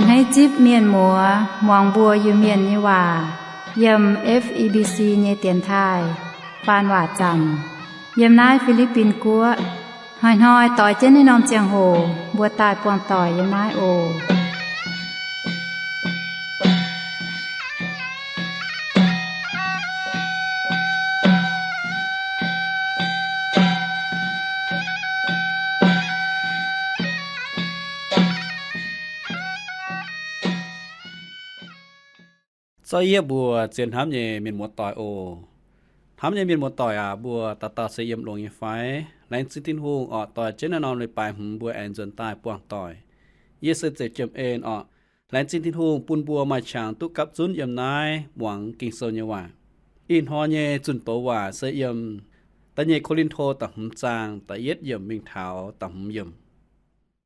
Hneiv zipv mienh muoz muangx mbuo Iu-Mienh nyei waac yiem F E B C nyei dienx taaih faan waac zanc yiem naaiv Fi^li^bin Guoqv. Hnoi-hnoi doix jienv naaiv norm ziangh hoc mbuo daaih buangh doic yiem naaiv oc. Zorqv yie mbuo zien hnamv nyei mienh muoz-doic oc. Hnamv nyei mienh muoz-doic aac, mbuo dauh dauh se yiem longx nyei fai? Laengz zingh Tin-Hungh orqc, doix jienv naaiv norm leiz-baaix hmz mbuo aengx nzuonx daaih buangh doic. Yie se Zeiv Jiem En orqc. Laengz zingh Tin-Hungh bun mbuo maaih qangx duqv gapv zunv yiem naaiv muangx Ging-Sou nyei waac. Ih hnoi nyei zunh doz waac se yiem da'nyeic Ko^lin^to da'hmz zaang da'yietv yiemc mingh taux da'hmz yiemc.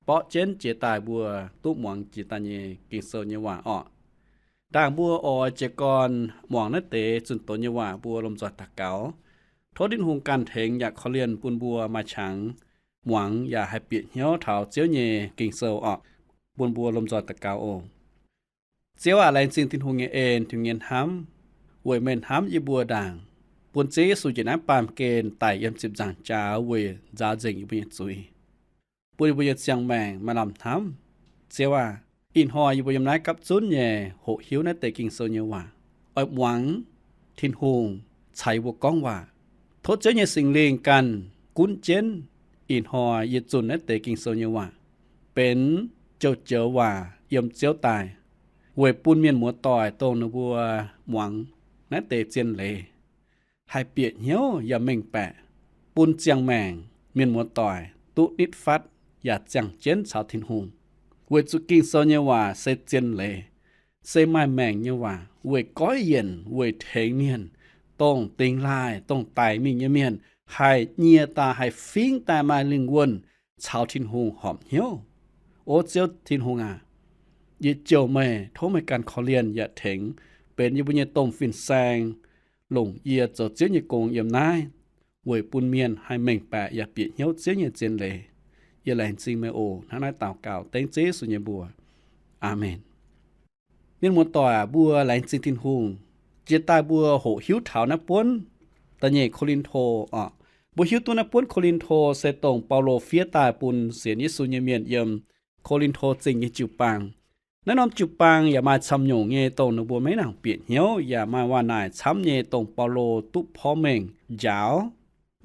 Borqv jienv jiex daaih mbuo duqv muangx jiex daaih nyei Ging-Sou nyei waac orqc. Ndaangc mbuo oix jiez gorn muangx naaiv deix zunh doz nyei waac, mbuo lomh nzoih daux gaux, tov Tin-Hungh ganh tengx yaac korv-lienh bun mbuo maaih qangx muangx yaac haih bieqc hnyouv taux Ziouv nyei Ging-Sou orqc. Bun mbuo lomh nzoih daux gaux oc. Ziouv aac, laengz zingh Tin-Hungh nyei en, Tin-Hungh nyei hnamv, weic meih hnamv yie mbuo ndaangc, bun Ziouv Yesu njiec naaiv baamh gen daic yiem ziepc nzaangc jaax weic nzaaux nzengc yie mbuo nyei zuiz, bun yie mbuo nyei ziangh maengc maaih lamh hnamv. Ziouv aac, ih hnoi yie mbuo yiem naaiv gapv zunv nyei hoqc hiuv naaiv deix Ging-Sou nyei waac, oix muangx Tin-Hungh caux yie mbuo gorngv waac. Tov Ziouv nyei Singx Lingh ganh gunv jienv ih hnoi yie zunh naaiv deix Ging-Sou nyei waac benx joux-joux waac yiem Ziouv daaih, weic bun mienh muoz-doic dongh ninh mbuo muangx naaiv deix zien leiz haih bieqc hnyouv yaac mengh baeqc, bun ziangh maengc mienh muoz-doic duqv nitv fatv yaac ziangh jienv caux Tin-Hungh. Weic zuqc Ging-Sou nyei waac se zien leiz, se maaih maengc nyei waac, weic goiv yienc, weic tengx mienh, dongh dingx laaih, dongh daic mingh nyei mienh, haih nyie daaih, haih fingv daaih maaih lingh wuonh caux Tin-Hungh horpc hnyouv. O Ziouv Tin-Hungh aac, yie jouh meih, tov meih ganh korv-lienh yaac tengx benx yie mbuo nyei domh fin-saeng, longc yie zoux Ziouv nyei gong yiem naaiv, weic bun mienh haih mengh baeqc yaac bieqc hnyouv Ziouv nyei zien leiz. Yie laengz zingh meih oc. Hnangv naaiv daux gaux dengv Ziouv Yesu nyei mbuox. Aamen. Mienh muoz-doic aac, mbuo laengz zingh Tin-Hungh, jiex daaih mbuo hoqc hiuv taux naaiv buonv da'nyeic Ko^lin^to orqc. Mbuo hiuv duqv naaiv buonv Ko^lin^to se dongh Baulo fiev daaih bun sienx Yesu nyei mienh yiem Ko^lin^to Zingh nyei jiu-baang. Naaiv norm jiu-baang yaac maaih camv nyungc nyei dongh ninh mbuo maiv nangc bieqc hnyouv yaac maaih waac-naaic camv nyei dongh Baulo duqv porv mengh njaaux.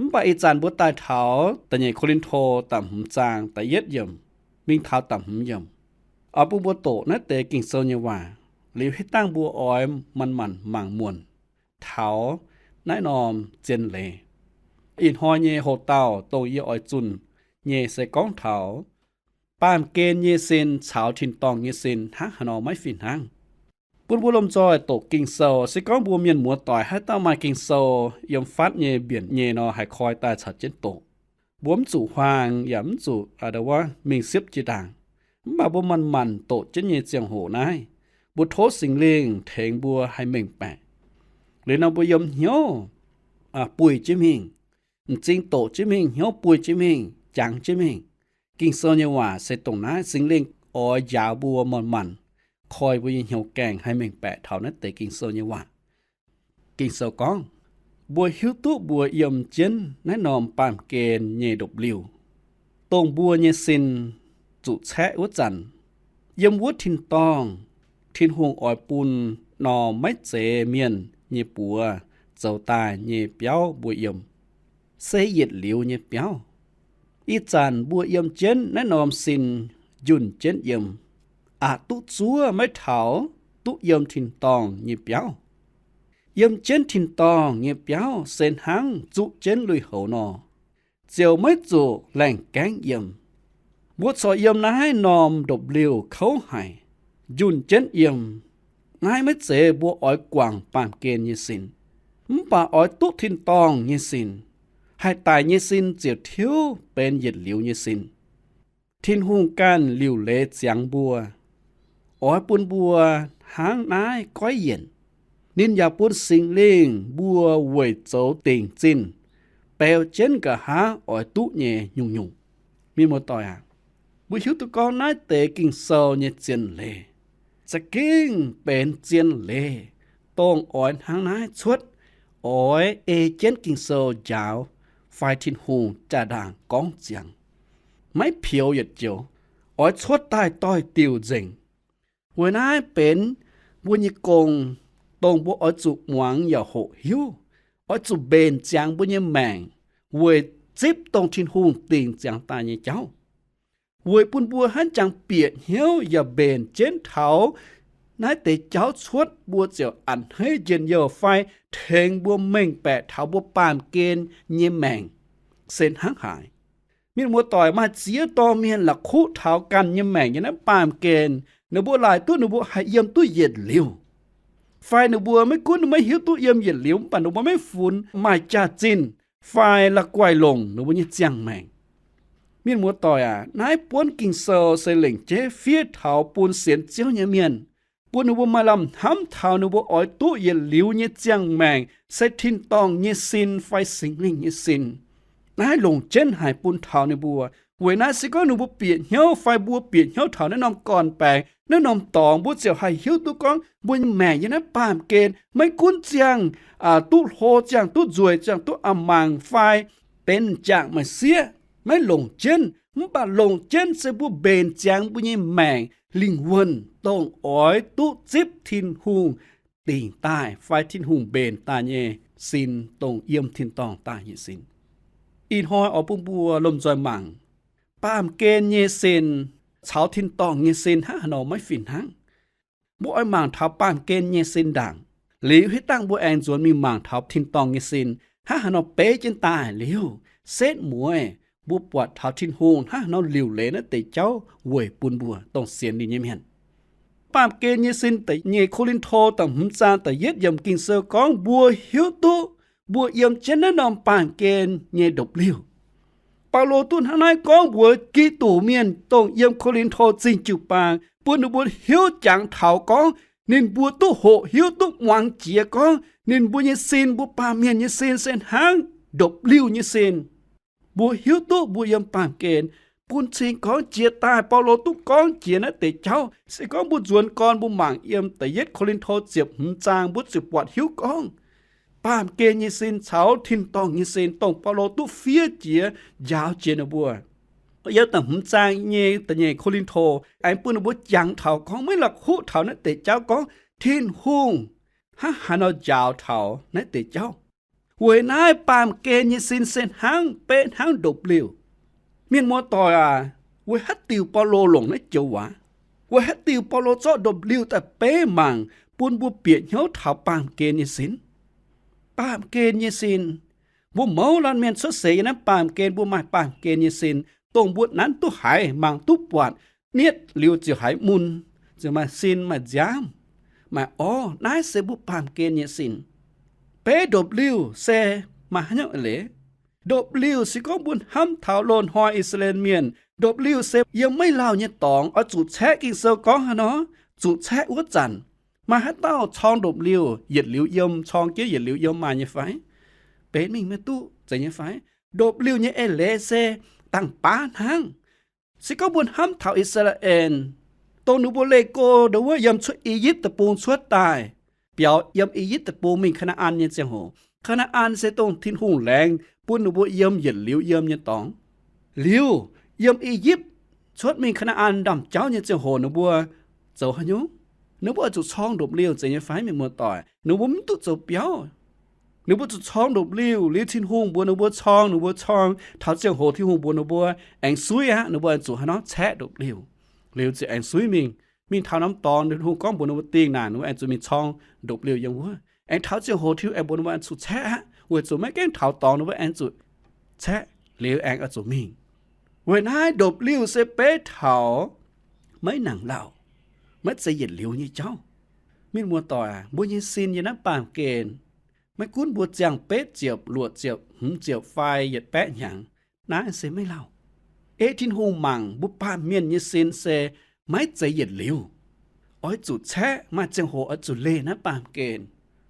Mv baac ih zanc mbuo daaih taux da'nyeic Ko^lin^to da'hmz zaang da'yietv yiemc mingh taux da'hmz yiemc, oix bun mbuo doqc naaiv deix Ging-Sou nyei waac liuz, hitv dangh mbuo oix manc-manc mangc muonc taux naaiv norm zien leiz. Ih hnoi nyei hoc-dauh dongh yie oix zunh nyei se gorngv taux baamh gen nyei sin caux tin-dorngh nyei sin hnangv haaix nor maiv fih hnangv. Bun mbuo lomh nzoih doqc Ging-Sou, se gorngv mbuo mienh muoz-doic haaix dauh maaih Ging-Sou yiem fatv nyei mbienc nyei nor, haih koi daaih caux jienv doqc. Mbuo mv zuqc huaang yaac mv zuqc a'nda'wuov mingh siepv jiex ndaangc. Mv baac mbuo manc-manc doqc jienv nyei ziangh hoc naaiv, mbuo tov Singx Lingh tengx mbuo haih mengh baeqc. Liuz nor mbuo yiem hnyouv buih jienv mingh, m'zing doqc jienv mingh, hnyouv buih jienv mingh, jangx jienv mingh. Ging-Sou nyei waac se dongh naaiv. Singx Lingh oix njaaux mbuo manc-manc koi mbuo nyei hnyouv gaengh haih mengh baeqc taux naaiv deix Ging-Sou nyei waac. Ging-Sou gorngv, mbuo hiuv duqv mbuo yiem jienv naaiv norm baamh gen nyei ndopv-liuh, dongh mbuo nyei sin zuqc caeqv wuov zanc, yiem wuov tin-dorngh Tin-Hungh oix bun norm maiv zeiz mienh nyei buoz zoux daaih nyei biauv mbuo yiem, se yietc liuz nyei biauv. Ih zanc mbuo yiem jienv naaiv norm sin njunh jienv yiem, aqc duqv zuov maiv taux duqv yiem tin-dorngh nyei biauv. Yiem jienv tin-dorngh nyei biauv se hnangv zuqv jienv lui-houx nor, ziouc maiv zuqc laengh gaengv yiem. Mbuo corc yiem naaiv norm ndopv-liuh kouv haic, njunh jienv yiem. Naaiv maiv zeiz mbuo oix guangc baamh gen nyei sin, mv baac oix duqv tin-dorngh nyei sin. Haih daic nyei sin ziouc tiuv benx yietc liuz nyei sin. Tin-Hungh ganh liuc leiz ziangx mbuo, oix bun mbuo hnangv naaiv goiv yienc. Ninh yaac bun Singx Lingh mbuo weic zoux dingc zinh beu jienv nqa'haav oix duqv nyei nyungc-nyungc. Mienh muoz-doic aac, mbuo hiuv duqv gorngv naaiv deix Ging-Sou nyei zien leiz, za'gengh benx zien leiz, dongh oix hnangv naaiv cuotv, oix ei jienv Ging-Sou njaaux fai Tin-Hungh jaa-ndaangc gorngv ziangx, maiv peux yietc joux, oix cuotv daaih doix-diuc nzengc. Weic naaiv benx mbuo nyei gong, dongh mbuo oix zuqc muangx yaac hoqc hiuv, oix zuqc mbenc ziangx mbuo nyei maengc weic zipv dongh Tin-Hungh dingc ziangx daaih nyei jauv, weic bun mbuo haiv jangx bieqc hnyouv yaac mbenc jienv taux naaiv deix jauv cuotv, mbuo ziouc a'hneiv njien-youh fai tengx mbuo mengh baeqc taux mbuo baamh gen nyei maengc se hnangv haaix. Mienh muoz-doic, maaih ziex dorh mienh la'kuqv taux ganh nyei maengc nyei naaiv baamh gen, ninh mbuo laaic duqv ninh mbuo haih yiem duqv yietc liuz, fai ninh mbuo maiv gunv maiv hiuv duqv yiem yietc liuz, mv baac ninh mbuo maiv funx maaih jaax-zinh fai la'guaih longc ninh mbuo nyei ziangh maengc. Mienh muoz-doic aac, naaiv buonv Ging-Sou se lengc jeiv fiev taux bun sienx Ziouv nyei mienh, bun ninh mbuo maaih lamh hnamv taux ninh mbuo oix duqv yietc liuz nyei ziangh maengc se tin-dorngh nyei sin fai Singx Lingh nyei sin. Naaiv longc jienv haic bun taux ninh mbuo. Weic naaiv se gorngv ninh mbuo bieqc hnyouv fai mbuo bieqc hnyouv taux naaiv norm gorn-baengx, naaiv norm dorngx, mbuo ziouc haih hiuv duqv gorngv mbuo nyei maengc yiem naaiv baamh gen maiv gunv ziangh duqv hlo, ziangh duqv nzueic, ziangh duqv a'mangc fai benx m'jangc m'sieqv maiv longc jienv, mv baac longc jienv se mbuo mbenc ziangx mbuo nyei maengc lingh wuonh dongh oix duqv zipv Tin-Hungh dingc daaih fai Tin-Hungh mbenc daaih nyei sin, dongh yiem tin-dorngh daaih nyei sin. Ih hnoi oix bun mbuo lomh nzoih mangc, baamh gen nyei sin caux tin-dorngh nyei sin hnangv haaix nor maiv fih hnangv. Mbuo oix mangc taux baamh gen nyei sin ndaangc, liuz hitv dangh mbuo aengx nzuonx mingh mangc taux tin-dorngh nyei sin hnangv haaix nor beiv jienv daaih liuz, setv mueiz mbuo buatc taux Tin-Hungh hnangv haaix nor liuc leiz naaiv deix jauv weic bun mbuo dongh sienx ninh nyei mienh. Baamh gen nyei sin da'nyeic Ko^lin^to da'hmz zaang da'yietv yiemc Ging-Sou gorngv mbuo hiuv duqv mbuo yiem jienv naaiv norm baamh gen nyei ndopv-liuh. Baulo duqv hnangv naaiv gorngv mbuox Giduc mienh dongh yiem Ko^lin^to Zingh jiu-baang, bun ninh mbuo hiuv jangx taux gorngv ninh mbuo duqv hoqc hiuv duqv muangx jiex gorngv ninh mbuo nyei sin, mbuo baamh mienh nyei sin se hnangv ndopv-liuh nyei sin. Mbuo hiuv duqv mbuo yiem baamh gen, bun cing gorngv jiex daaih Baulo duqv gorngv jiex naaiv deix jauv. Se gorngv mbuo nzuonx gorn mbuo mangc yiem da'yietv Ko^lin^to ziepc hmz zaang, mbuo ziouc buatc hiuv gorngv baamh gen nyei sin caux tin-dorngh nyei sin dongh Baulo duqv fiev jiex njaaux jiex ninh mbuo. Yiem da'hmz zaang nyei da'nyeic Ko^lin^to aengx bun ninh mbuo jangx taux gorngv maiv la'kuqv taux naaiv deix jauv gorngv Tin-Hungh hnangv haaix nor njaaux taux naaiv deix jauv. Weic naaiv baamh gen nyei sin se hnangv, beiv hnangv ndopv-liuh. Mienh muoz-doic aac, weic haaix diuc Baulo longc naaiv joux waac? Weic haaix diuc Baulo zorqv ndopv-liuh daaih beiv mangc bun mbuo bieqc hnyouv taux baamh gen nyei sin? Baamh gen nyei sin, mbuo mouz laanh mienh cuotv seix yiem naaiv baamh gen, mbuo maaih baamh gen nyei sin, dongh mbuo nanv duqv haiz, mangc duqv buatc, nietv liuz ziouc haiz mun, ziouc maaih sin, maaih nziaamv, maaih orv. Naaiv se mbuo baamh gen nyei sin. Beiv ndopv-liuh se maaih haaix nyungc leiz? Ndopv-liuh se gorngv mbuo hnamv taux loz-hnoi I^saa^laa^en Mienh, ndopv-liuh se yiem maiv lauh nyei dorngx oix zuqc caeqv. Ging-Sou gorngv haaix nor? Zuqc caeqv wuov zanc. Maaih haaix dauh corng ndopv-liuh yietc liuz yiem, corng jienv yietc liuz yiem maaih nyei fai? Benx mingh maiv duqv, zeiz nyei fai? Ndopv-liuh nyei eix leiz se dangh baav hnangv. Se gorngv mbuo hnamv taux I^saa^laa^en, dongh ninh mbuo leih go ndau wuov yiem cuotv I^yipv Deic-Bung cuotv daaih, biaux yiem I^yipv Deic-Bung mingh Kaa^naa^an nyei ziangh hoc. Kaa^naa^an se dongh Tin-Hungh laengz bun ninh mbuo yiem yietc liuz yiem nyei dorngx. Liuz, yiem I^yipv cuotv mingh Kaa^naa^an Ndaamv-Jauv nyei ziangh hoc ninh mbuo zoux haaix nyungc? Ninh mbuo oix zuqc corng ndopv-liuh, zeiz nyei fai, mienh muoz-doic? Ninh mbuo mv duqv zoux biauv. Ninh mbuo zuqc corng ndopv-liuh. Liuz Tin-Hungh mbuox ninh mbuo corng, ninh mbuo corng. Taux ziangh hoc Tin-Hungh mbuox ninh mbuo aengx suiv aqv, ninh mbuo aengx zuqc haaix nor caeqv ndopv-liuh. Liuz ziouc aengx suiv mingh, mingh taux norm dorngx, Tin-Hungh gorngv mbuox ninh mbuo dingh naaic, ninh mbuo aengx zuqc mingh corng ndopv-liuh yiem wuov. Aengx taux ziangh hoc Tin-Hungh aengx mbuox ninh mbuo aengx zuqc caeqv aqv, weic zuqc maiv gaengh taux dorngx ninh mbuo aengx zuqc caeqv liuz aengx oix zuqc mingh. Weic naaiv ndopv-liuh se beiv taux maiv nangc lauh, maiv zeiz yietc liuz nyei jauv. Mienh muoz-doic aac, mbuo nyei sin yiem naaiv baamh gen, maiv gunv mbuo ziangh betv ziepc, luoqc ziepc, hmz ziepc fai yietc baeqv hnyangx, naaiv se maiv lauh. Ei Tin-Hungh mangc mbuo baamh mienh nyei sin se maiv zeiz yietc liuz. Oix zuqc caeqv, maaih ziangh hoc oix zuqc leih naaiv baamh gen.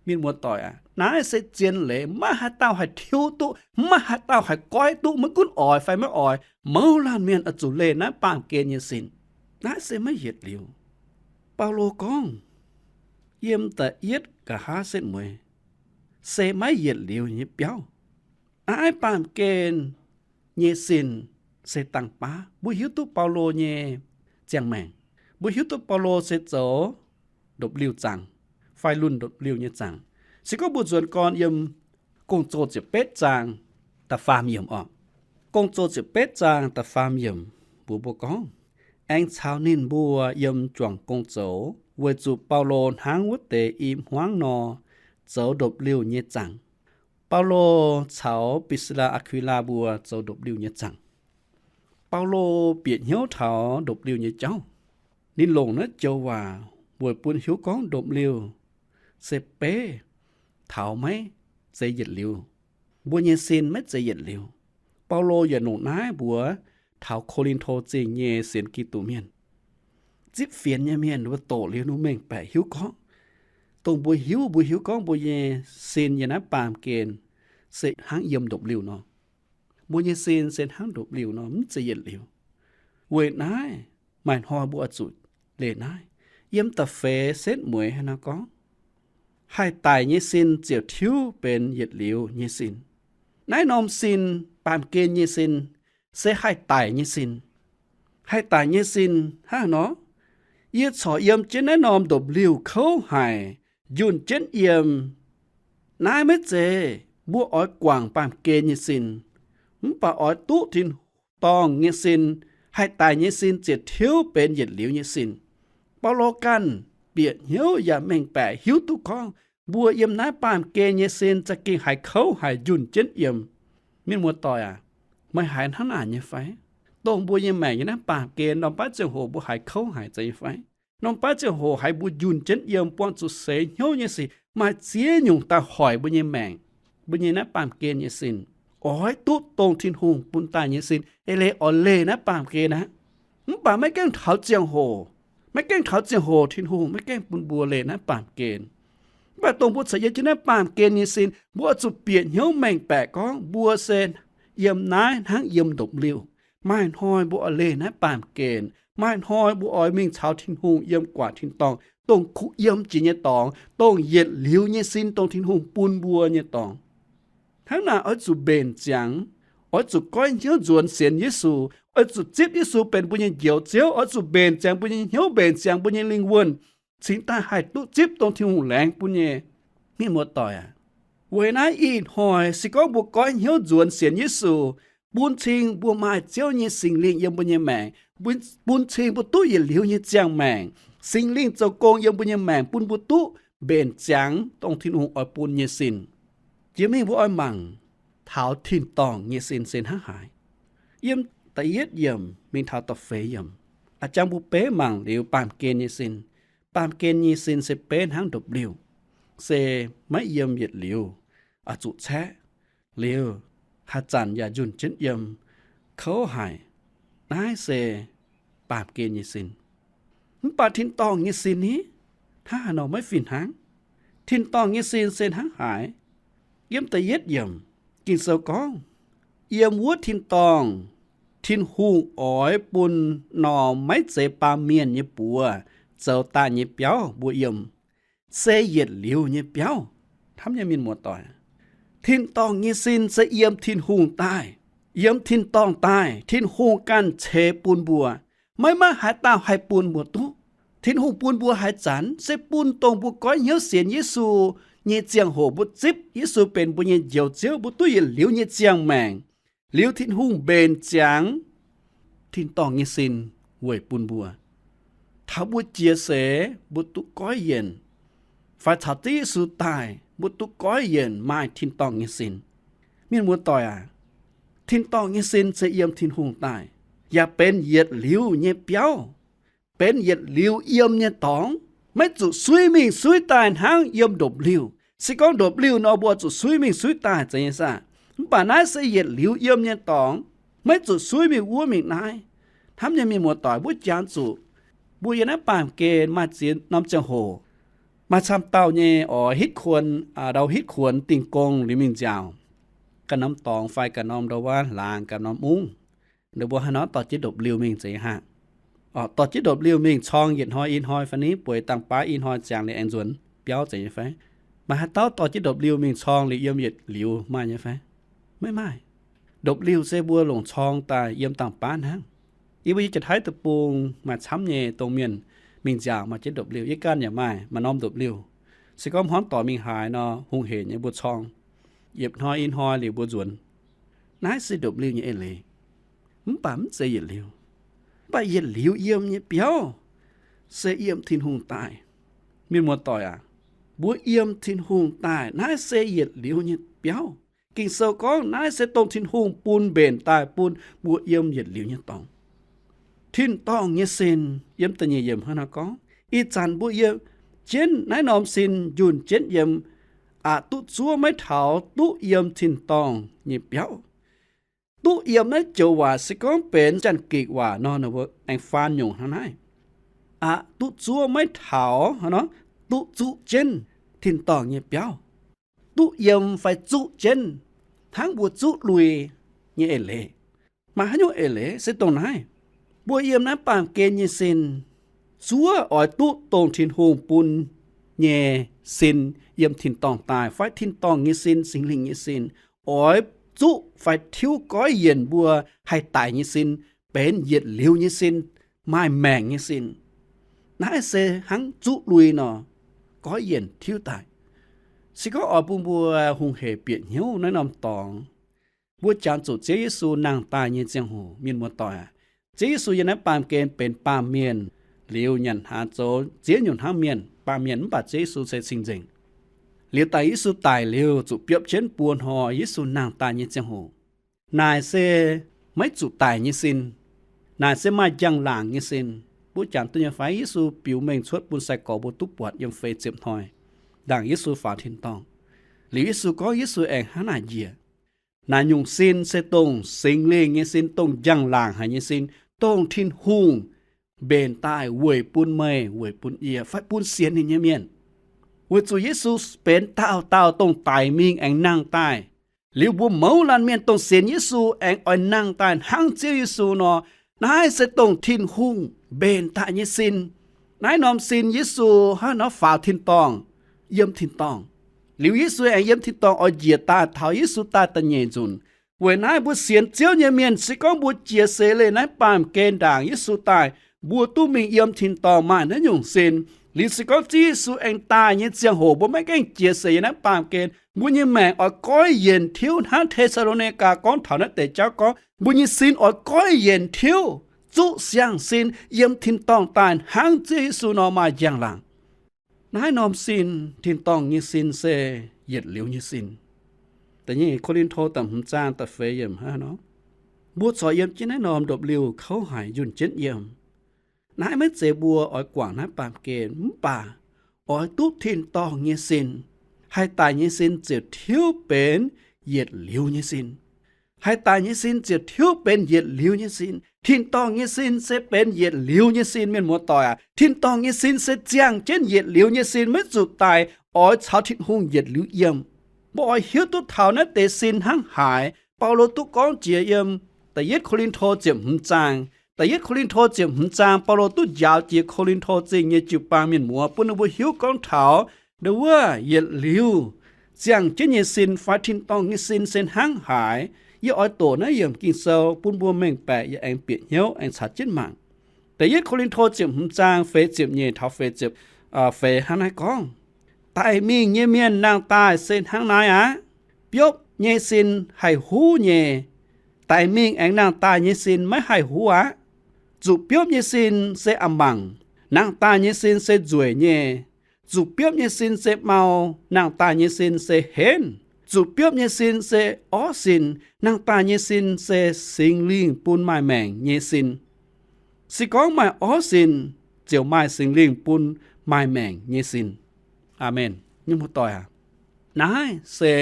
Mienh muoz-doic aac, naaiv se zien leiz, maiv haaix dauh haih tiuv duqv, maiv haaix dauh haih goiv duqv, maiv gunv oix fai maiv oix, mouz laanh mienh oix zuqc leih naaiv baamh gen nyei sin. Naaiv se maiv yietc liuz. Baulo gorngv, yiem da'yietv nqa'haav setv mueiz se maiv yietc liuz nyei biauv. Naaiv baamh gen nyei sin se dangh baav. Mbuo hiuv duqv Baulo nyei ziangh maengc. Mbuo hiuv duqv Baulo se zoux ndopv-liuh zaangc fai lunh ndopv-liuh nyei zaangc. Se gorngv mbuo nzuonx gorn yiem Gong-Zoh ziepc betv zaang da'faam yiemc oc. Gong-Zoh ziepc betv zaang da'faam yiemc mbuox mbuo gorngv, aengx caux ninh mbuo yiem juangc gong zoux, weic zuqc Baulo hnangv wuov deix i hmuangv nor zoux ndopv-liuh nyei zaangc. Baulo caux Brisila, Aakwilaa mbuo zoux ndopv-liuh nyei zaangc. Baulo bieqc hnyouv taux ndopv-liuh nyei jauv. Ninh longc naaiv joux waac weic bun hiuv gorngv ndopv-liuh se beiv taux maiv zeiz yietc liuz. Mbuo nyei sin maiv zeiz yietc liuz. Baulo yaac longc naaiv mbuox taux Ko^lin^to Zingh nyei sienx Giduc mienh, zipv fienx nyei mienh, mbuo doqc liuz ninh mengh baeqc hiuv gorngv, dongh mbuo hiuv, mbuo hiuv gorngv mbuo nyei sin yiem naaiv baamh gen se hnangv yiem ndopv-liuh nor. Mbuo nyei sin se hnangv ndopv-liuh nor, mv zeiz yietc liuz. Weic naaiv maaih hnoi mbuo oix zuqc leih naaiv. Yiem da'feix setv mueiz hnangv naaiv gorngv, haih daic nyei sin ziouc tiuv benx yietc liuz nyei sin. Naaiv norm sin, baamh gen nyei sin, se haih daic nyei sin. Haih daic nyei sin hnangv haaix nor? Yie corc yiem jienv naaiv norm ndopv-liuh kouv haic, njunh jienv yiem. Naaiv maiv zeiz mbuo oix guangc baamh gen nyei sin, mv baac oix duqv tin-dorngh nyei sin, haih daic nyei sin ziouc tiuv benx yietc liuz nyei sin. Baulo ganh bieqc hnyouv yaac mengh baeqc hiuv duqv gorngv, mbuo yiem naaiv baamh gen nyei sin za'gengh haiz kouv haic, njunh jienv yiem. Mienh muoz-doic aac, meih haiz hnangv naaic nyei fai? Dongh mbuo nyei maengc yiem naaiv baamh gen, norm baav ziangh hoc mbuo haiz kouv haic zeiz nyei fai? Norm baav ziangh hoc haiz mbuo njunh jienv yiem, buangh zuqc seix hnyouv nyei sic, maaih ziex nyungc daaih hoic mbuo nyei maengc, mbuo nyei naaiv baamh gen nyei sin. Oix duqv dongh Tin-Hungh bun daaih nyei sin, eix leiz oix leih naaiv baamh gen aqv. Mv baac maiv gaengh taux ziangh hoc, maiv gaengh taux ziangh hoc Tin-Hungh maiv gaengh bun mbuo leih naaiv baamh gen. Mv baac dongh mbuo caux yiem jienv naaiv baamh gen nyei sin, mbuo oix zuqc bieqc hnyouv mengh baeqc gorngv mbuo se yiem naaiv hnangv yiem ndopv-liuh. Maaih hnoi mbuo oix leih naaiv baamh gen. Maaih hnoi mbuo oix mingh caux Tin-Hungh yiem guaax tin-dorngh, dongh kuh yiem jiex nyei dorngx, dongh yietc liuz nyei sin, dongh Tin-Hungh bun mbuo nyei dorngx. Hnangv naaic oix zuqc mbenc ziangx, oix zuqc goiv hnyouv nzuonx sienx Yesu, oix zuqc zipv Yesu benx mbuo nyei Njoux Ziouv, oix zuqc mbenc ziangx mbuo nyei hnyouv, mbenc ziangx mbuo nyei lingh wuonh, cingx daaih haih duqv zipv dongh Tin-Hungh laengz bun nyei. Mienh muoz-doic aac, weic naaiv ih hnoi se gorngv mbuo goiv hnyouv nzuonx sienx Yesu, bun cing mbuo maaih Ziouv nyei Singx Lingh yiem mbuo nyei maengc, bun cing mbuo duqv yietc liuz nyei ziangh maengc, Singx Lingh zoux gong yiem mbuo nyei maengc bun mbuo duqv mbenc ziangx dongh Tin-Hungh oix bun nyei sin. Jiex mingh mbuo oix mangc taux tin-dorngh nyei sin se hnangv haaix. Yiem da'yietv yiemc mingh taux da'feix yiemc, a'jang mbuo beiv mangc liuz baamh gen nyei sin. Baamh gen nyei sin se beiv hnangv ndopv-liuh, se maiv yiem yietc liuz, oix zuqc caeqv liuz, haaix zanc yaac njunh jienv yiem, kouv haic. Naaiv se baamh gen nyei sin. Mv baac tin-dorngh nyei sin ni, hnangv haaix nor maiv fih hnangv? Tin-dorngh nyei sin se hnangv haaix? Yiem da'yietv yiemc, Ging-Sou gorngv, yiem wuov tin-dorngh, Tin-Hungh oix bun norm maiv zeiz baamh mienh nyei buoz zoux daaih nyei biauv mbuo yiem, se yietc liuz nyei biauv. Hnamv nyei mienh muoz-doic, tin-dorngh nyei sin se yiem Tin-Hungh daaih, yiem tin-dorngh daaih, Tin-Hungh ganh ceix bun mbuo. Maiv maaih haaix dauh haih bun mbuo duqv. Tin-Hungh bun mbuo haaix zanc? Se bun dongh mbuo goiv hnyouv sienx Yesu nyei ziangh hoc, mbuo zipv Yesu benx mbuo nyei Njoux Ziouv, mbuo duqv yietc liuz nyei ziangh maengc, liuz Tin-Hungh mbenc ziangx tin-dorngh nyei sin weic bun mbuo. Taux mbuo jiex seix mbuo duqv goiv yienc, fai caux Ziouv Yesu daaih mbuo duqv goiv yienc maaih tin-dorngh nyei sin. Mienh muoz-doic aac, tin-dorngh nyei sin se yiem Tin-Hungh daaih, yaac benx yietc liuz nyei biauv, benx yietc liuz yiem nyei dorngx, maiv zuqc suiv mingh suiv daaih hnangv yiem ndopv-liuh. Se gorngv ndopv-liuh nor, mbuo zuqc suiv mingh suiv daaih zeiz nyei saah? Mv baac naaiv se yietc liuz yiem nyei dorngx, maiv zuqc suiv mingh wuov mingh naaiv. Hnamv nyei mienh muoz-doic, mbuo jangx zuqc mbuo yiem naaiv baamh gen maaih ziex norm ziangh hoc, maaih camv dauh nyei oix hitv kuonx, ndau hitv kuonx dingh gong liuz mingh nziaauc, ganh norm dorngx fai ganh norm ndau wuov laangz ganh norm mungv, ninh mbuo haaix nor dorh jienv ndopv-liuh mingh zeiz nyei haah? Dorh jienv ndopv-liuh mingh corng yietc hnoi i hnoi fai ni, bueix dangh baav i hnoi ziangx liuz aengx nzuonx biauv zeiz nyei fai? Maaih haaix dauh dorh jienv ndopv-liuh mingh corng liuz yiem yietc liuz maaih nyei fai? Maiv maaih. Ndopv-liuh se mbuo longc corng daaih yiem dangh baav hnangv. Yie mbuo yiem Janx-Taiv deic-bung maaih camv nyei dongh mienh mingh nziaauc maaih jienv ndopv-liuh. Yie ganh yaac maaih, maaih norm ndopv-liuh. Se gorngv hmuangv doic mingh haaix nor, hungh heic nyei mbuo corng, yietc hnoi i hnoi liuz mbuo nzuonx. Naaiv se ndopv-liuh nyei eix leiz. Mv baac mv zeiz yietc liuz. Mv baac yietc liuz yiem nyei biauv se yiem Tin-Hungh daaih. Mienh muoz-doic aac, mbuo yiem Tin-Hungh daaih, naaiv se yietc liuz nyei biauv. Ging-Sou gorngv naaiv se dongh Tin-Hungh bun mbenc daaih bun mbuo yiem yietc liuz nyei dorngx. Tin-dorngh nyei sin, yiem da'nyeic yiemc hnangv naaiv gorngv, ih zanc mbuo yiem jienv naaiv norm sin njunh jienv yiem, aqc duqv zuov maiv taux duqv yiem tin-dorngh nyei biauv. Duqv yiem naaiv joux waac se gorngv benx Janx-Gikc waac nor, ninh mbuo aengx faan nyungc hnangv naaiv, aqc duqv zuov maiv taux, hnangv nor, duqv zuqv jienv tin-dorngh nyei biauv. Duqv yiem fai zuqv jienv, hnangv mbuo zuqv lui nyei eix leiz. Maaih haaix nyungc eix leiz se dongh naaiv. Mbuo yiem naaiv baamh gen nyei sin, zuov oix duqv dongh Tin-Hungh bun nyei sin yiem tin-dorngh daaih, fai tin-dorngh nyei sin, Singx Lingh nyei sin, oix zuqv fai tiuv goiv yienc mbuo haih daic nyei sin benx yietc liuz nyei sin, maaih maengc nyei sin. Naaiv se hnangv zuqv lui nor, goiv yienc tiuv daaih. Se gorngv oix bun mbuo hungh heic bieqc hnyouv naaiv norm dorngx, mbuo jangx zuqc Ziouv Yesu nangh daaih nyei ziangh hoc, mienh muoz-doic aac, Ziouv Yesu yiem naaiv baamh gen benx baamh mienh liuz nyanc hnaangx zoux ziex nyungc hnamv mienh, baamh mienh, mv baac Ziouv Yesu se cing-nzengc. Liuz daaih Yesu daic liuz zuqc biopv jienv buo hnoi, Yesu nangh daaih nyei ziangh hoc, naaic se maiv zuqc daic nyei sin. Naaic se maaih njang-laangc nyei sin. Mbuo jangx duqv nyei fai? Yesu biux mengh cuotv bun sai-gorx mbuo duqv buatc yiem feix ziepc hnoi, ndaangc Yesu faaux tin-dorngh. Liuz Yesu gorngv Yesu aengx hnangv naaic njiec. Naaic nyungc sin se dongh Singx Lingh nyei sin, dongh njang-laangc haic nyei sin, dongh Tin-Hungh mbenc daaih weic bun meih, weic bun yie, fai bun sienx ninh nyei mienh. Weic zuqc Yesu benx dauh dauh dongh daic mingh aengx nangh daaih. Liuz mbuo mouz laanh mienh dongh sienx Yesu aengx oix nangh daaih hnangv Ziouv Yesu nor, naaiv se dongh Tin-Hungh mbenc daaih nyei sin. Naaiv norm sin Yesu hnangv nor faaux tin-dorngh, yiem tin-dorngh. Liuz Yesu aengx yiem tin-dorngh oix njiec daaih taux Yesu daaih da'nyeic nzunc. Weic naaiv mbuo sienx Ziouv nyei mienh, se gorngv mbuo jiex seix leih naaiv baamh gen ndaangc Yesu daaih, mbuo duqv mingh yiem tin-dorngh maaih naaiv nyungc sin. Liuz se gorngv Ziouv Yesu aengx daaih nyei ziangh hoc, mbuo maiv gaengh jiex seix yiem naaiv baamh gen, mbuo nyei maengc oix goiv yienc tiuv hnangv Te^saa^lo^ni^gaa gorngv taux naaiv deix jauv gorngv, mbuo nyei sin oix goiv yienc tiuv, zuqv siang sin yiem tin-dorngh daaih hnangv Ziouv Yesu nor maaih njang-laangc. Naaiv norm sin, tin-dorngh nyei sin se yietc liuz nyei sin. Da'nyeic Ko^lin^to da'hmz zaang da'feix yiemc hnangv nor, mbuo corc yiem jienv naaiv norm ndopv-liuh kouv haic njunh jienv yiem. Naaiv maiv zeiz mbuo oix guangc naaiv baamh gen, mv baac oix duqv tin-dorngh nyei sin. Haih daic nyei sin ziouc tiuv benx yietc liuz nyei sin. Haih daic nyei sin ziouc tiuv benx yietc liuz nyei sin. Tin-dorngh nyei sin se benx yietc liuz nyei sin, mienh muoz-doic aac. Tin-dorngh nyei sin se ziangh jienv yietc liuz nyei sin, maiv zuqc daic, oix caux Tin-Hungh yietc liuz yiem. Mbuo oix hiuv duqv taux naaiv deix sin hnangv haaix. Baulo duqv gorngv jiex yiem Da'yietv Ko^lin^to ziepc hmz zaang. Da'yietv Ko^lin^to ziepc hmz zaang, Baulo duqv njaaux jiex Ko^lin^to Zingh nyei jiu-baang mienh muoz, bun ninh mbuo hiuv gorngv taux ndau wuov yietc liuz ziangh jienv nyei sin fai tin-dorngh nyei sin se hnangv haaix. Yie oix doqc naaiv yiemc Ging-Sou bun mbuo mengh baeqc, yie aengx bieqc hnyouv aengx caux jienv mangc. Da'yietv Ko^lin^to ziepc hmz zaang feix ziepc nyeic taux feix ziepc, feix hnangv naaiv gorngv, Daic mingh nyei mienh nangh daaih se hnangv naaiv aqv. Biopv nyei sin haih huv nyei. Daic mingh aengx nangh daaih nyei sin maiv haih huv aqv. Zuqc biopv nyei sin se a'mangc. Nangh daaih nyei sin se nzueic nyei. Zuqc biopv nyei sin se mau. Nangh daaih nyei sin se henv. Zuqc biopv nyei sin se orv sin. Nangh daaih nyei sin se Singx Lingh bun maaih maengc nyei sin. Se gorngv maaih orv sin, ziouc maaih Singx Lingh bun maaih maengc nyei sin. Aamen. Mienh muoz-doic aac, naaiv se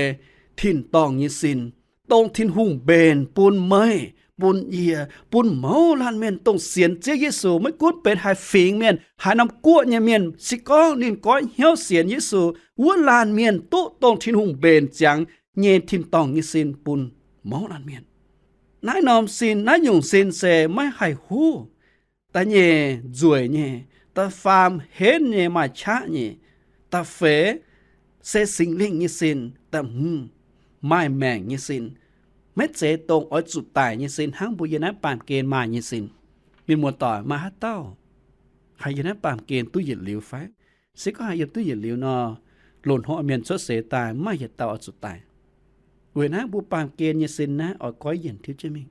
tin-dorngh nyei sin, dongh Tin-Hungh mbenc bun meih, bun yie, bun mouz laanh mienh dongh sienx Ziouv Yesu, maiv gunv benx haaix fingx mienh, haaix norm guoqv nyei mienh, se gorngv ninh goiv hnyouv sienx Yesu, wuov laanh mienh duqv dongh Tin-Hungh mbenc ziangx nyei tin-dorngh nyei sin bun mouz laanh mienh. Naaiv norm sin, naaiv nyungc sin se maiv haih huv. Da'nyeic nzueic nyei, da'faam henv nyei, maaih qaqv nyei, da'feix se Singx Lingh nyei sin, da'hmz maaih maengc nyei sin, maiv zeiz dongh oix zuqc daic nyei sin hnangv mbuo yiem naaiv baamh gen maaih nyei sin. Mienh muoz-doic, maaih haaix dauh haih yiem naaiv baamh gen duqv yietc liuz fai? Se gorngv haih yiem duqv yietc liuz nor, loz-hnoi mienh cuotv seix daaih maiv maaih yietc dauh oix zuqc daic. Weic naaiv mbuo baamh gen nyei sin naaiv oix goiv yienc tiuv jienv mingh,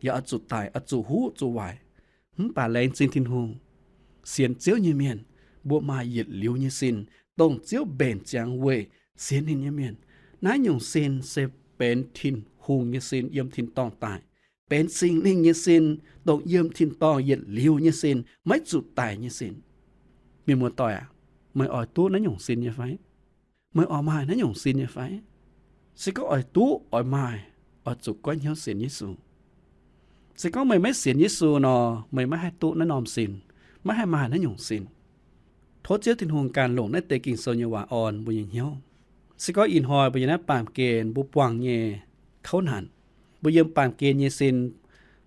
yaac oix zuqc daic, oix zuqc huv zuqc waaic. Mv baac laengz zingh Tin-Hungh, sienx Ziouv nyei mienh, mbuo maaih yietc liuz nyei sin, dongh Ziouv mbenc ziangx weic sienx ninh nyei mienh. Naaiv nyungc sin se benx Tin-Hungh nyei sin yiem tin-dorngh daaih, benx Singx Lingh nyei sin, dongh yiem tin-dorngh yietc liuz nyei sin, maiv zuqc daic nyei sin. Mienh muoz-doic aac, meih oix duqv naaiv nyungc sin nyei fai? Meih oix maaih naaiv nyungc sin nyei fai? Se gorngv oix duqv oix maaih, oix zuqc goiv hnyouv sienx Yesu. Se gorngv meih maiv sienx Yesu nor, meih maiv haih duqv naaiv norm sin, maiv haih maaih naaiv nyungc sin. Tov Ziouv Tin-Hungh ganh longc naaiv deix Ging-Sou nyei waac orn mbuo nyei hnyouv. Se gorngv ih hnoi mbuo yiem naaiv baamh gen mbuo buangh nyei kouv naanc, mbuo yiem baamh gen nyei sin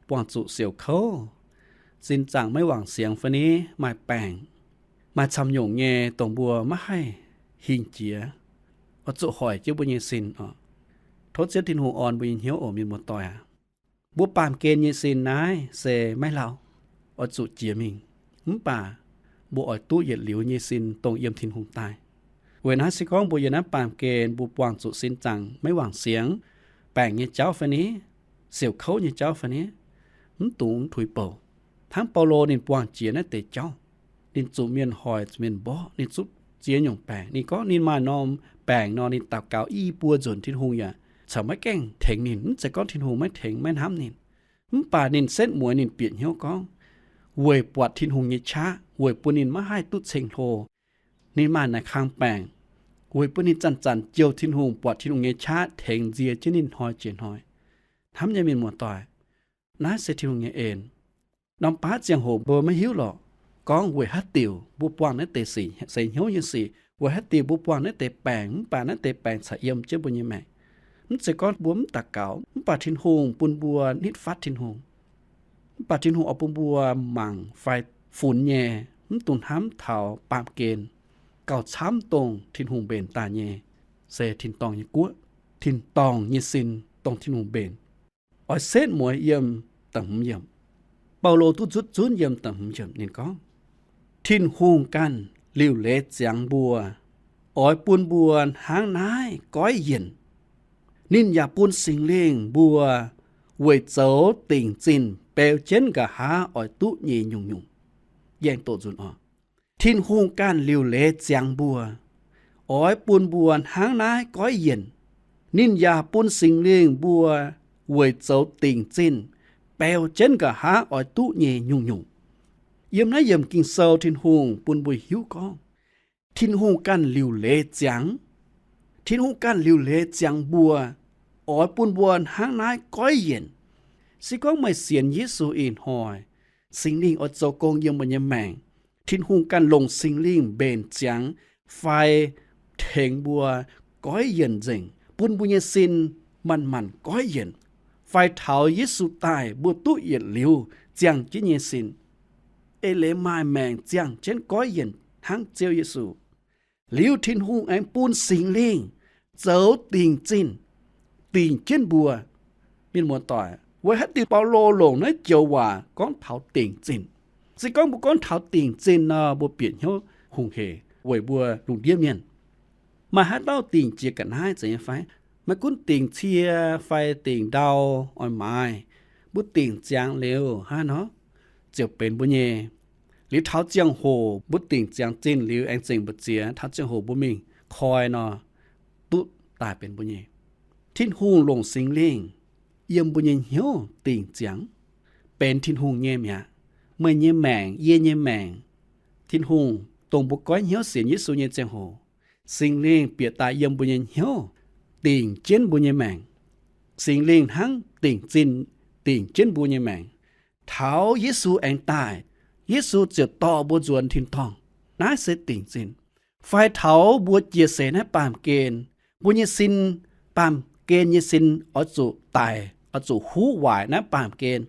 buangh zuqc siouc kouv, sin zaangc maiv wangc siangx fai ni, maaih baengc, maaih camv nyungc nyei dongh mbuo maiv haih hingh jiex, oix zuqc hoic jienv mbuo nyei sin oc. Tov Ziouv Tin-Hungh orn mbuo nyei hnyouv oc, mienh muoz-doic aac. Mbuo baamh gen nyei sin naaiv se maiv lauh, oix zuqc jiex mingh. Mv baac mbuo oix duqv yietc liuz nyei sin dongh yiem Tin-Hungh daaih. Weic naaiv se gorngv mbuo yiem naaiv baamh gen mbuo buangh zuqc sin zaangc maiv wangc siangx, baengc nyei jauv fai ni, siouc kouv nyei jauv fai ni, mv dungx tuix bouc. Hnangv Baulo ninh buangh jiex naaiv deix jauv. Ninh zuqc mienh hoic, zuqc mienh mborqv, ninh zuqc ziex nyungc baengc. Ninh gorngv ninh maaih norm baengc nor, ninh daux gaux i buo nzunc Tin-Hungh yaac corc maiv gaengh tengx ninh. Mv zeiz gorngv Tin-Hungh maiv tengx, maiv hnamv ninh. Mv baac ninh setv mueiz ninh bieqc hnyouv gorngv, weic buatc Tin-Hungh nyei qaqv, weic bun ninh maiv haih duqv ceng-hlo, ninh maaih naaic kang baengc, weic bun ninh zanc-zanc jouh Tin-Hungh, buatc Tin-Hungh nyei qaqv tengx nzie jienv ninh hnoi jiex hnoi. Hnamv nyei mienh muoz-doic, naaiv se Tin-Hungh nyei en. Norm baav ziangh hoc mbuo maiv hiuv lorqc, gorngv weic haaix diuc mbuo buangh naaiv deix seix hnyouv nyei sic, weic haaix diuc mbuo buangh naaiv deix baengc, mv baac naaiv deix baengc caux yiem jienv mbuo nyei maengc. Mv zeiz gorngv mbuo mv daux gaux, mv baac Tin-Hungh bun mbuo nitv fatv Tin-Hungh. Mv baac Tin-Hungh oix bun mbuo mangc fai funx nyei, mv dungx hnamv taux baamh gen, gauh camv dongh Tin-Hungh mbenc daaih nyei se tin-dorngh nyei guoqv, tin-dorngh nyei sin, dongh Tin-Hungh mbenc. Oix setv mueiz yiem da'hmz yiemc. Baulo duqv nzutv zunv yiem da'hmz yiemc ninh gorngv, Tin-Hungh ganh liuc leiz ziangx mbuo, oix bun mbuo hnangv naaiv goiv yienc. Ninh yaac bun Singx Lingh mbuo weic zoux dingc zinh beu jienv nqa'haav oix duqv nyei nyungc-nyungc. Yangh doqc nzunc oc. Tin-Hungh ganh liuc leiz ziangx mbuo, oix bun mbuo hnangv naaiv goiv yienc. Ninh yaac bun Singx Lingh mbuo weic zoux dingc zinh beu jienv nqa'haav oix duqv nyei nyungc-nyungc. Yiem naaiv yiemc Ging-Sou Tin-Hungh bun mbuo hiuv gorngv, Tin-Hungh ganh liuc leiz ziangx. Tin-Hungh ganh liuc leiz ziangx mbuo, oix bun mbuo hnangv naaiv goiv yienc. Se gorngv meih sienx Yesu ih hnoi, Singx Lingh oix zoux gong yiem mbuo nyei maengc. Tin-Hungh ganh longc Singx Lingh mbenc ziangx fai tengx mbuo goiv yienc nzengc, bun mbuo nyei sin manc-manc goiv yienc, fai taux Yesu daaih mbuo duqv yietc liuz ziangh jienv nyei sin, eix leiz maaih maengc ziangh jienv goiv yienc hnangv Ziouv Yesu. Liuz Tin-Hungh aengx bun Singx Lingh zoux dingc zinh dingc jienv mbuo. Mienh muoz-doic, weic haaix diuc Baulo longc naaiv joux waac gorngv taux dingc zinh? Se gorngv mbuo gorngv taux dingc zinh nor, mbuo bieqc hnyouv hungh hec weic mbuo lungh ndiev mienh. Maaih haaix dauh dingc jiex ga'naaiv zeiz nyei fai? Maiv gunv dingc cie fai dingc ndau oix maaiz, mbuo dingc ziangx liuz hnangv nor, ziouc benx mbuo nyei. Liuz taux ziangh hoc mbuo dingc ziangx zinh liuz aengx zengc mbu'ziex, taux ziangh hoc mbuo mingh koi nor, duqv daaih benx mbuo nyei. Tin-Hungh longc Singx Lingh yiem mbuo nyei hnyouv dingc ziangx, benx Tin-Hungh nyei mi'aqv. Meih nyei maengc, yie nyei maengc, Tin-Hungh dongh mbuo goiv hnyouv sienx Yesu nyei ziangh hoc, Singx Lingh bieqc daaih yiem mbuo nyei hnyouv, dingc jienv mbuo nyei maengc. Singx Lingh hnangv dingc zinh dingc jienv mbuo nyei maengc. Taux Yesu aengx daaih, Yesu ziouc dorh mbuo nzuonx tin-dorngh. Naaiv se dingc zinh. Fai taux mbuo jiex seix naaiv baamh gen, mbuo nyei sin, baamh gen nyei sin oix zuqc daic, oix zuqc huv waaic naaiv baamh gen.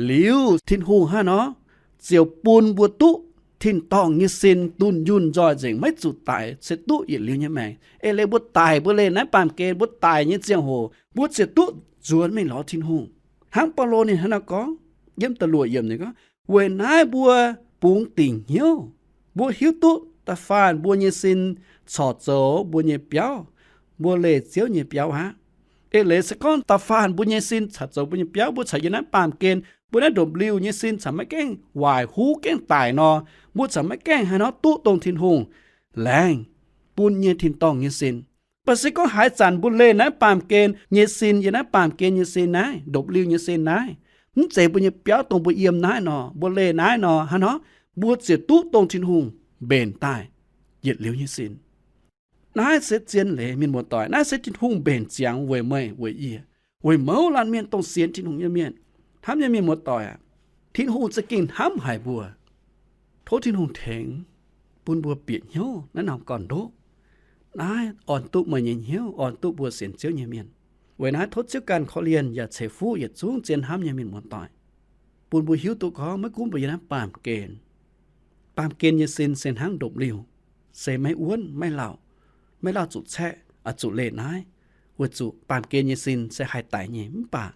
Liuz Tin-Hungh hnangv nor, ziouc bun mbuo duqv tin-dorngh nyei sin dunh yunh nzoih nzengc, maiv zuqc daic, se duqv yietc liuz nyei maengc. Eix leiz mbuo daic, mbuo leih naaiv baamh gen, mbuo daic nyei ziangh hoc mbuo ziouc duqv nzuonx mingh lorz Tin-Hungh. Hnangv Baulo ninh hnangv naaiv gorngv yiem da'luoqc yiemc ninh gorngv, weic naaiv mbuo bungx dingc hnyouv, mbuo hiuv duqv da'faanh mbuo nyei sin corc zoux mbuo nyei biauv, mbuo leih Ziouv nyei biauv aqv. Eix leiz se gorngv da'faanh mbuo nyei sin corc zoux mbuo nyei biauv, mbuo corc yiem naaiv baamh gen, mbuo naaiv ndopv-liuh nyei sin corc maiv gaengh waaic huv gaengh daic nor, mbuo corc maiv gaengh haaix nor duqv dongh Tin-Hungh laengz bun nyei tin-dorngh nyei sin. Mv baac se gorngv haaix zanc mbuo leih naaiv baamh gen nyei sin, yiem naaiv baamh gen nyei sin naaiv, ndopv-liuh nyei sin naaiv, mv zeiz mbuo nyei biauv dongh mbuo yiem naaiv nor, mbuo leih naaiv nor, hnangv nor mbuo ziouc duqv dongh Tin-Hungh mbenc daaih yietc liuz nyei sin. Naaiv se zien leiz, mienh muoz-doic. Naaiv se Tin-Hungh mbenc ziangx weic meih weic yie, weic mouz laanh mienh dongh sienx Tin-Hungh nyei mienh. Hnamv nyei mienh muoz-doic aac, Tin-Hungh za'gengh hnamv haic mbuo. Tov Tin-Hungh tengx bun mbuo bieqc hnyouv naaiv norm gorn-ndoqv. Naaiv orn duqv meih nyei hnyouv, orn duqv mbuo sienx Ziouv nyei mienh. Weic naaiv tov Ziouv ganh korv-lienh yaac ceix fuqv yietc zungv zien hnamv nyei mienh muoz-doic, bun mbuo hiuv duqv gorngv maiv gunv mbuo yiem naaiv baamh gen, baamh gen nyei sin se hnangv ndopv-liuh, se maiv wuonv maiv lauh, maiv lauh zuqc caeqv, oix zuqc leih naaiv, weic zuqc baamh gen nyei sin se haih daic nyei. Mv baac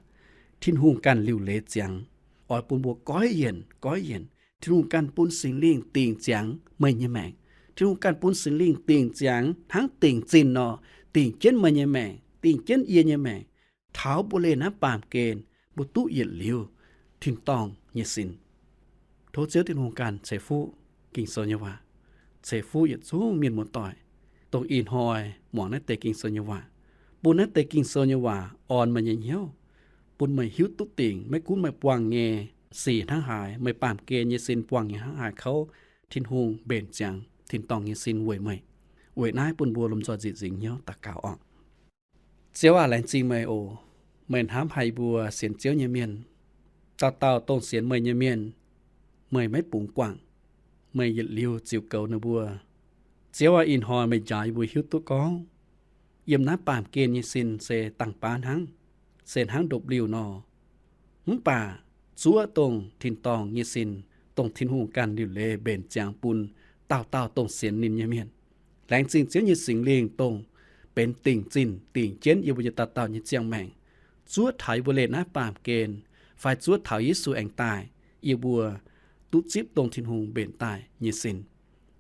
Tin-Hungh ganh liuc leiz ziangx, oix bun mbuo goiv yienc, goiv yienc. Tin-Hungh ganh bun Singx Lingh dingc ziangx meih nyei maengc. Tin-Hungh ganh bun Singx Lingh dingc ziangx hnangv dingc zinh nor, dingc jienv meih nyei maengc, dingc jienv yie nyei maengc, taux mbuo leih naaiv baamh gen, mbuo duqv yietc liuz tin-dorngh nyei sin. Tov Ziouv Tin-Hungh ganh ceix fuqv Ging-Sou nyei waac, ceix fuqv yietc zungv mienh muoz-doic, dongh ih hnoi muangx naaiv deix Ging-Sou nyei waac, bun naaiv deix Ging-Sou nyei waac orn meih nyei hnyouv, bun meih hiuv duqv dingc maiv gunv meih buangh nyei sic hnangv haaix, meih baamh gen nyei sin buangh nyei hnangv haaix kouv, Tin-Hungh mbenc ziangx tin-dorngh nyei sin weic meih. Weic naaiv bun mbuo lomh nzoih nzieqc nzingc hnyouv daux gaux orqc. Ziouv aac, laengz zingh meih oc. Meih hnamv haic mbuo sienx Ziouv nyei mienh. Dauh dauh dongh sienx meih nyei mienh, meih maiv bungx guangc. Meih yietc liuz ziux goux ninh mbuo. Ziouv aac, ih hnoi meih njaaux yie mbuo hiuv duqv gorngv, yiem naaiv baamh gen nyei sin se dangh baav hnangv, se hnangv ndopv-liuh nor. Mv baac zuov dongh tin-dorngh nyei sin, dongh Tin-Hungh ganh liuc leiz mbenc ziangx bun dauh dauh dongh sienx ninh nyei mienh. Laengz zingh Ziouv nyei Singx Lingh dongh benx dingc zinh dingc jienv yie mbuo nyei dauh dauh nyei ziangh maengc, zuov taux yie mbuo leih naaiv baamh gen, fai zuov taux Yesu aengx daaih, yie mbuo duqv zipv dongh Tin-Hungh mbenc daaih nyei sin.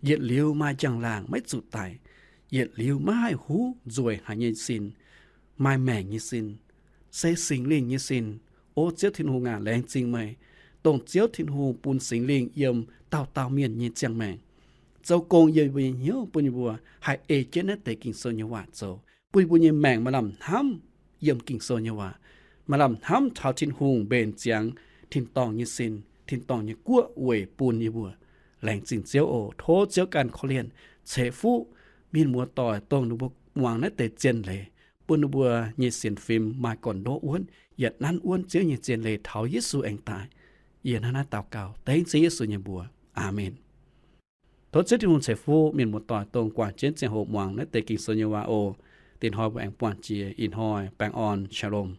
Yietc liuz maaih njang-laangc maiv zuqc daic, yietc liuz maiv haih huv nzueic haic nyei sin, maaih maengc nyei sin, se Singx Lingh nyei sin. O Ziouv Tin-Hungh aac, laengz zingh meih, dongh Ziouv Tin-Hungh bun Singx Lingh yiem dauh dauh mienh nyei ziangh maengc, zoux gong yiem yie mbuo nyei hnyouv, bun yie mbuo haih ei jienv naaiv deix Ging-Sou nyei waac zoux, bun yie mbuo nyei maengc maaih lamh hnamv yiem Ging-Sou nyei waac, maaih lamh hnamv taux Tin-Hungh mbenc ziangx tin-dorngh nyei sin, tin-dorngh nyei guoqv weic bun yie mbuo. Laengz zingh Ziouv oc. Tov Ziouv ganh korv-lienh ceix fuqv mienh muoz-doic, dongh ninh mbuo muangx naaiv deix zien leiz, bun ninh mbuo nyei sienx fim maaih gorn-ndoqv wuonv, yaac nanv wuonv Ziouv nyei zien leiz taux Yesu aengx daaih. Yie hnangv naaiv daux gaux dengv Ziouv Yesu nyei mbuox. Aamen. Tov Ziouv Tin-Hungh ceix fuqv mienh muoz-doic, dongh guangc jienv ziangh hoc muangx naaiv deix Ging-Sou nyei waac oc. Dingc hnoi mbuo aengx buangh jiex. Ih hnoi baengh orn, Shalom.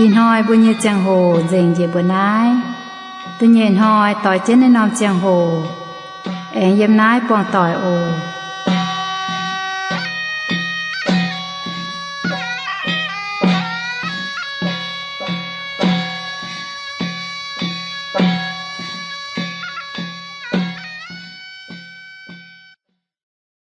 Ih hnoi mbuo nyei ziangh hoc nzengc njiec mbuo naaiv. Da'nyeic hnoi doix jienv naaiv norm ziangh hoc, aengx yiem naaiv buangh doic oc.